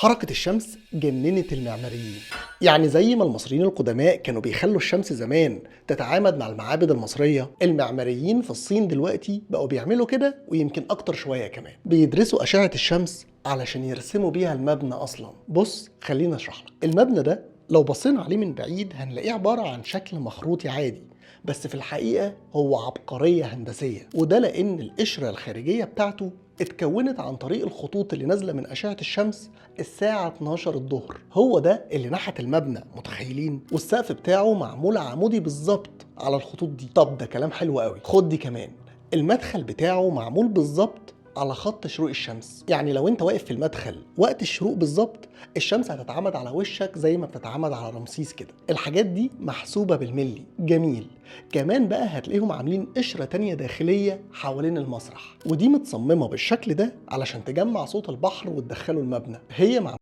حركة الشمس جننت المعماريين. يعني زي ما المصريين القدماء كانوا بيخلوا الشمس زمان تتعامد مع المعابد المصرية، المعماريين في الصين دلوقتي بقوا بيعملوا كده، ويمكن أكتر شوية كمان. بيدرسوا أشعة الشمس علشان يرسموا بيها المبنى أصلا. بص خلينا أشرح لك. المبنى ده لو بصينا عليه من بعيد هنلاقيه عبارة عن شكل مخروطي عادي، بس في الحقيقة هو عبقرية هندسية، وده لأن القشرة الخارجية بتاعته اتكونت عن طريق الخطوط اللي نازلة من أشعة الشمس الساعة 12 الظهر. هو ده اللي نحت المبنى، متخيلين؟ والسقف بتاعه معمول عمودي بالظبط على الخطوط دي. طب ده كلام حلو قوي. خد دي كمان، المدخل بتاعه معمول بالظبط على خط شروق الشمس. يعني لو انت واقف في المدخل وقت الشروق بالظبط، الشمس هتتعمد على وشك زي ما بتتعمد على رمسيس كده. الحاجات دي محسوبة بالملي. جميل. كمان بقى هتلاقيهم عاملين قشرة تانية داخلية حوالين المسرح، ودي متصممة بالشكل ده علشان تجمع صوت البحر وتدخله المبنى. هي مع